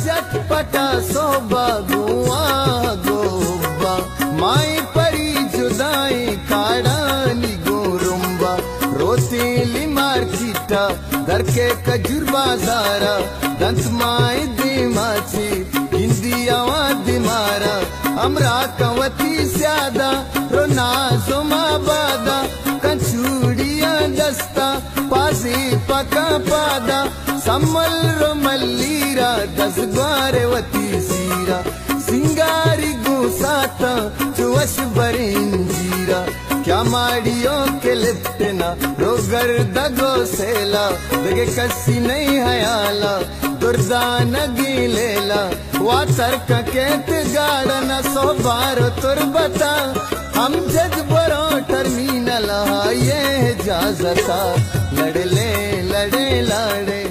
چٹ پٹا سوبا گوا گوبا، مائیں پری جدائیں کاڑانی گوں رمبا، روتیں لیمار کیٹا، درکے کجور بازارا، دنت مائیں دیما چی گندی آواں دیمارا، ہمراہ کن وتی سیادا، رو نازم آبادا، کن چوڑیاں دستا، پازی پکاں پادا، سمل رو ملیرا، دزگوار وتی زیرا، سنگاری گوں ساتاں چو وش بریں جیرا، کیا ماڑیوں کے لپٹنا، رو گرد گو سیلا، دگہ کسی نہیں حیالا، دردانگی لیلا، واتر کا کیت گاڑنا، سو بار تربتا، ہم جد برو ٹرمینل، ہائے اجازتا، لڑ لے، لڑے، لاڑے۔